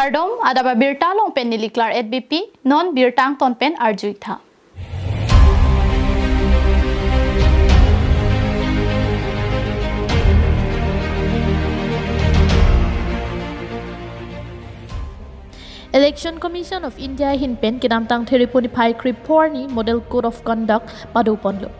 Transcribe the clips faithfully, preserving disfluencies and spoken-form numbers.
Kardom, adap abirta along pen neli Claret Beypi, non birta angton pen arju-ik tha. Election Commission of India ahin pen kedamtang Thre-Phongo niphai krepho arni Model Code of Conduct padoponlo.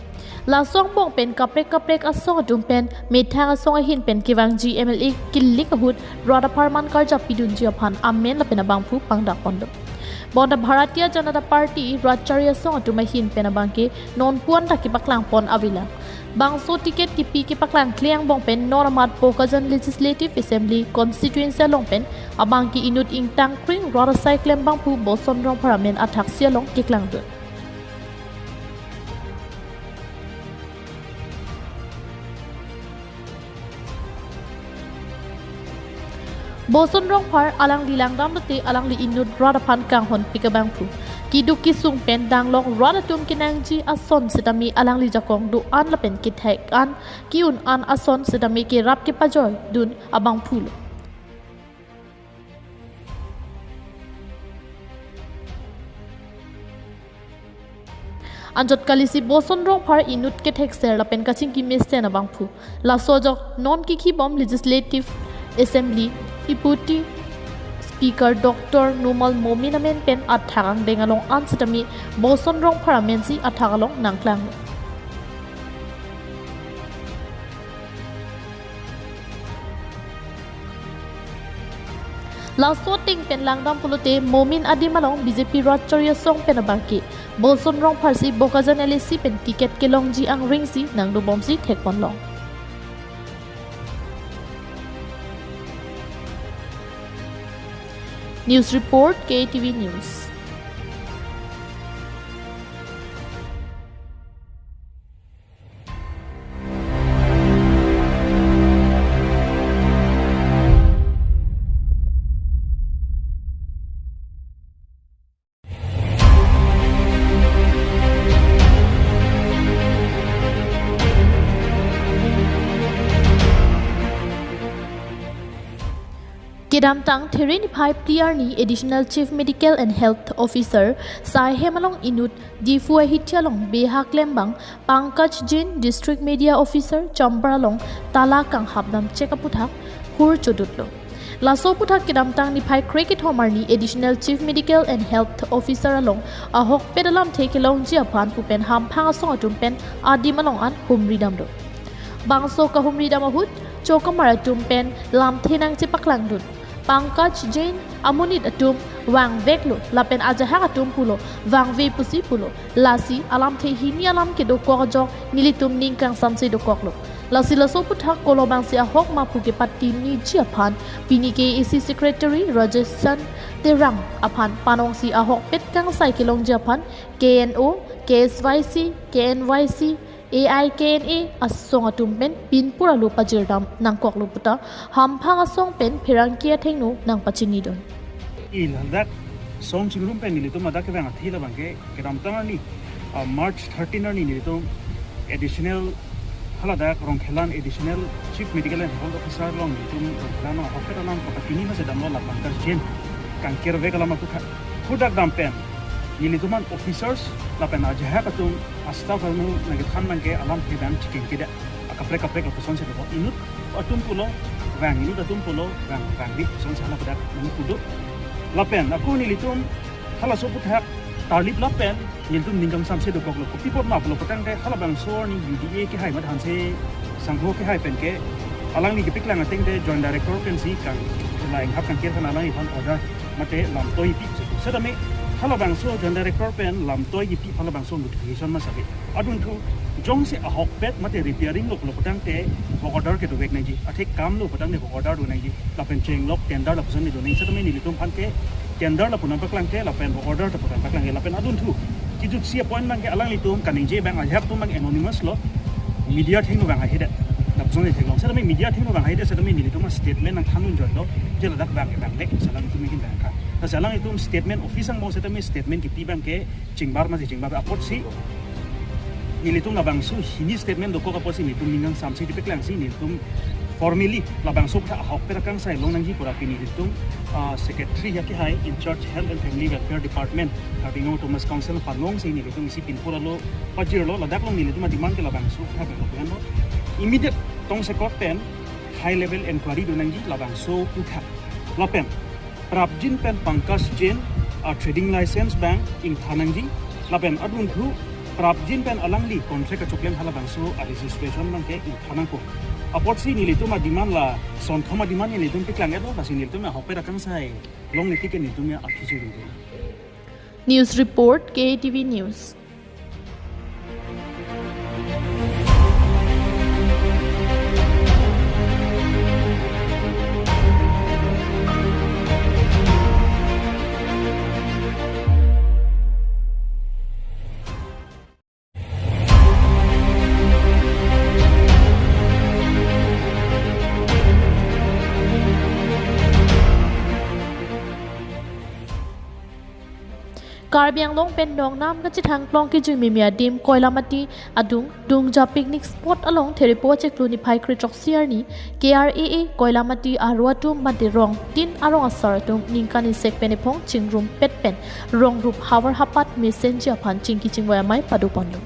Laso angbong pen kaprek kaprek asong atum pen methang asong ahin pen kevangji M L A kilik ahut rat apharman karjap pidunji aphan amen lapen abangphu pangdakponlo. Bonta Bharatiya Janata Party rat chari asong atum ahin pen abangke non puan ta kepaklangpon avelang. Bangso ticket kipi kepaklangkle angbong pen non amat Bokajan Legislative Assembly Constituency along pen abangke inut ingtangkring rat asai klembangphu Boson Rongphar amen athaksi along keklangdun. Boson Rongphar alangli langdam lote alangli inut rat aphan kanghon pik abangphu. Keduk kesung pen danglok rat atum kenangji ason setame alangli jakong do-an lapen kethek an ke-un an ason setame kerap kepajoidun abangphulo. Anchot kalisi Boson Rongphar inut kethekser lapen kachingki mesen abangphu. Laso ajok non kekhibom Legislative Assembly Deputy Speaker Doctor Numal Momin amen pen athak angdeng along an setame Boson Rongphar amensi athak along nangklang. Laso ateng pen langdam pulote Momin adim along B J P rat chari asong pen abangke Boson Rongphar si Bokajan L A C pen ticket kelongji angrengsi nangdobomsi thekponlong. News report, K T V News. Kedamtang Thre niphai phli arni Additional Chief Medical and Health Officer Saihem along inut Diphu ahithi along beha klembang Pankaj Jain, District Media Officer Champar along tala kanghap damchek aputhak hur chodutlo. Laso aputhak kedamtang niphai krekethom arni Additional Chief Medical and Health Officer along ahokpet alamthe kelongji aphan pu pen hamphang asong atum pen adim along an humri damlo. Bangso kahumri dam ahut chokamar atum pen lamthe nangchepaklangdun. Pankaj Jain amonit atum vangveklo lapen ajahak atum pulo vangve pusi pulo. Lasi alamthe hini alam kedokok ajok nelitum ning kangsamse dokoklo. Lasi laso aputhak kolobangsi ahok ma pu kepatiniji aphan pini K A A C Secretary Rajesh Chan Terang aphan panongsi ahokpet kangsai kelongji aphan K N O, K S Y C, K N Y C, A I K N A asong atum pen pinpur alo pajirdam nangkoklo puta hamphang asong pen pherangke athengno nangpachinidun. I ladak song chingrum pen nelitum ladak kevang athi labangke kedamtang arni, ah, March thirteen arni nelitum additional haladak Rongkhelan Additional Chief Medical and Health Officer along nelitum Rongkhelan along ahokpet alam kapatini masi damlo la Pankaj Jain kangkirvek alam aputhak. Hadak dam pen nelitum an officers lapen ajahak atum a-staff atum nangkethan abangke alamthe dam chikeng keda akaprek kaprek lapuson si dokok, inut atum pulo vang, inut atum pulo vang, vangve puson si hala pada nang pudo. Lapen ako nelitum halaso aputhak tarlip lapen nelitum ning kangsamse dokoklo. Kopi apot ma pulo putangte halabangso arni U D A kehai mat hanse sangho kehai penke alangli kepiklang atengte Joint Director pensi kang la inghap kangkir kan alangliphan order mate lamtoi pi. Setame halabangso Joint Director pen lamtoi kipi halabangso notification ma save. Adunthu jongsi ahokpet mate repairing lo pulo putangte work order kedovek nangji. Athe kam lo putangte work order do nangji. Lapen chenglok tender lapuson do nangji. Setame nelitum aphan ke tender lapu nangpaklangke lapen work order lapu nangpaklangke lapen adunthu kejutsi appointment ke alanglitum kaningje abang ajahak atum abang anonymous lo. Media athengno vang ahedet. Lapuson theklong. Setame media athengno vang ahedet setame nelitum statement nangthandun joilo. Je ladak vang vangvek si alanglitum ahin vang ka. Lasi alanglitum statement office angbong setame statement kipi abangke chingbar masi chingbar apotsi nelitum labangso hini statement dokok apotsi nelitum ning kangsamse dipeklangsi nelitum formally labangso aputhak ahokpet akangsai long nangji pura pini nelitum uh, Secretary ya ke hai in charge Health and Family Welfare Department, Karbi Anglong Autonomous Council panong si nelitum isi pinpur alo pajirlo, ladak along nelitum a-demand ke labangso, ha, bang lo, bang lo. Immediate tongsekot pen high level inquiry do nangji labangso kutha. Lapen Prabjin pen Pankaj Jain a-trading license abang ingthan nangji. Lapen adunthu Prabjin pen alangli contract kachoklem halabangso a-registration abang ke ingthan nangkok. Apotsi nelitum a-demand la sonthom a-demand nelitum piklang-etlo, lasi nelitum ahokpet akangsai longle tik ke nelitum ya aphi chiri. News report, K A T V News. Karbi Anglong pen Nongnam kachethang klong kijui mimi adim Koilamati adung Dungja picnic spot along Therepo achiklo niphai krethrok si arni K R A A Koilamati aro atum mate rong tin arong asar atum ningkan isek pen ephong chingrumpet pen rong rup havar hapat mesenji aphan chingki chingvai amei padoponlo.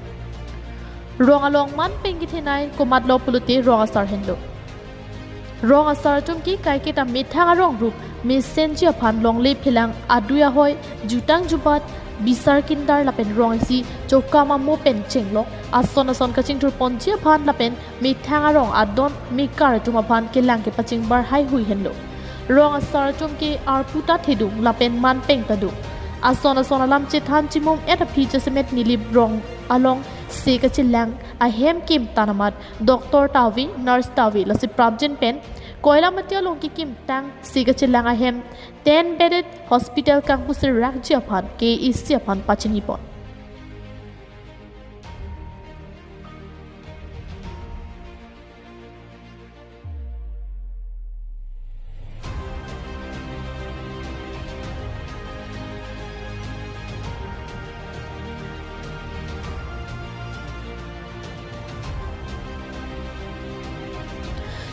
Rong along man peng kethenei komatlo pulote rong asar henlo. Rong asar atum ke kaiketa methang arong rup mesenji aphan longle phelang adui ahoi jutang jubat bisar kindar lapen rong isi chokam amo pen chenglok ason ason kachingthurponji aphan lapen methang arong adon mekar atum aphan kelang kepachingbar haihui henlo. Rong asar atum ke arpu ta thedung lapen man peng ta dung. Ason ason alam chethan chimum-et aphi jasemet Nilip rong along se kachelang ahem kimtan amat doctor ta ave, nurse ta ave, lasi prapjin pen Koilamati along kekimtang se kachelang ahem ten bedded hospital kangpusi rakji aphan K A A C aphan pachinipon.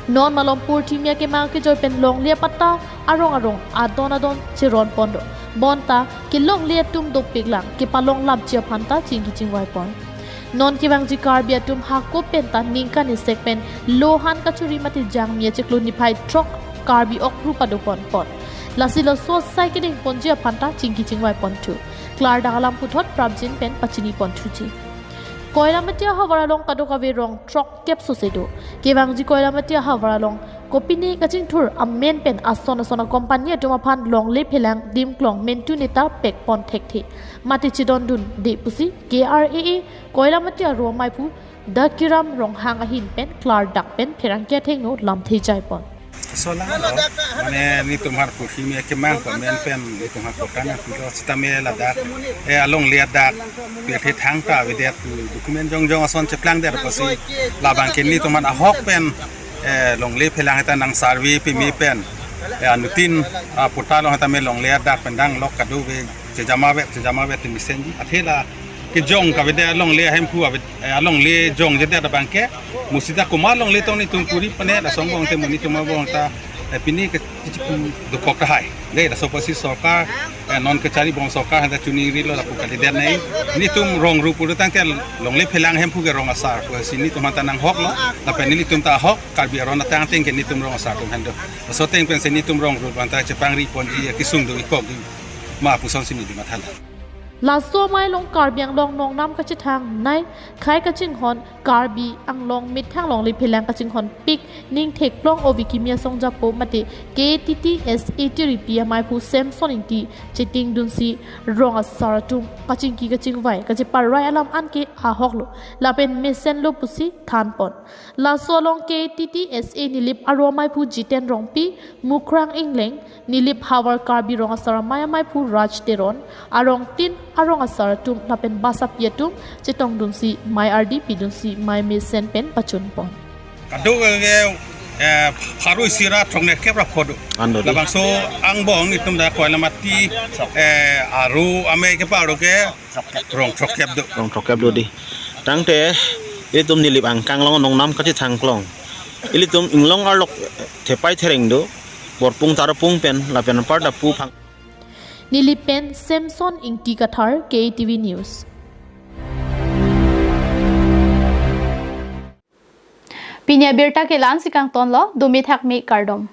Non malom purthimi akemang kejoi pen longle apatta arong arong adon adon cheronpon do. Bonta kelongle atum dopiklang kepalonglapji aphan ta chingki chingvaipon. Non kevangji Karbi atum hako penta ningkan isek pen lohan kachuri mate jangmi achiklo niphai throk Karbi okru padoponpon. Lasi laso asai kedengponji aphan ta chingki chingvaiponthu. Klardak alam puthot prapjin pen pachiniponthuji. Koilamati ahavar along kadokave rong throk kep sose do. Kevangji Koilamati ahavar along kopine kachingthur amen pen ason ason akompani atum aphan longle phelang dimklong mentu neta pekpon thekthe mate chedondunde pusi K R A A Koilamati aro amaiphu Dakiram Ronghang ahin pen klardak pen pherangke athengno lamthe jaipon. Solang lo, mane netum aphan purthimi akemang pamen pen netum aphan kotan pilo sitame ladak, eh, alongle adak pirthe thangta avedet pu document jongjong ason cheplangdet apotsi labang ke netum aphan ahok pen, eh, longle phelang heta nang survey pimi pen, eh, anuttin, ah, patta along heta me longle adak pen danglok kadokave chejama vet, chejama vet ti mesenji. Athe la kejong kavedet alongle ahemphu ave, eh, alongle jongjedet abang ke. Musita komat alongle tong netum kuri pane lason angbong te mo netum angbong ta, eh, pini ke chipu dokok tahai. Dei laso apotsi sorkar, eh, non kacharibom sorkar handa chuningrilo lapu kalidet nei. Netum rong rup pulo tangte longle phelang ahemphu ke rong asar pusi netum aphan ta nanghoklo. Lapen netum ta ahok Karbi aron ateng ateng ke netum rong asar atum hendo. Laso ateng pensi netum rong rup aphan ta chepangriponji akesung do-ik-kok do ma pusonsi neli mathalang. Laso amei along Karbi Anglong Nongnam kachethang nei khei kachinghon Karbi Anglong methang longle phelang kachinghonpik ningtheklong ove kimi asong japo mate K T T S A tiripi amaiphu Samson Ingti chetingdunsi rong asar atum kachingki kachingvai kacheparai alam anke ahoklo lapen mesenlo pusi thanpon. Laso along K T T S A Nilip aro amaiphu Jiten Rongpi, Mukrang Ingleng, Nilip havar Karbi Rong Asar Amei amaiphu Raj Teron, arong tin arong asar atum lapen basapi atum chetongdunsi mei ardi pidunsi mei mesen pen pachunpon. Kadokave, eh, pharo isi ra throknerkep ra pho do. Ando di. Labangso angbong netum dak Koilamati, eh, aro amei keparo ke rong throkep do. Rong throkep do di. Tangte ilitum Nilip angkang along Nongnam kachethang klong. Ilitum inglong arlok thepai thereng do. Borpung Tarpung pen lapen anparta pu phang. Neli pen Samson Ingti Kathar, K T V News. Pini abirta ke la-ansi kangtonlo, dumi thakmi kardom.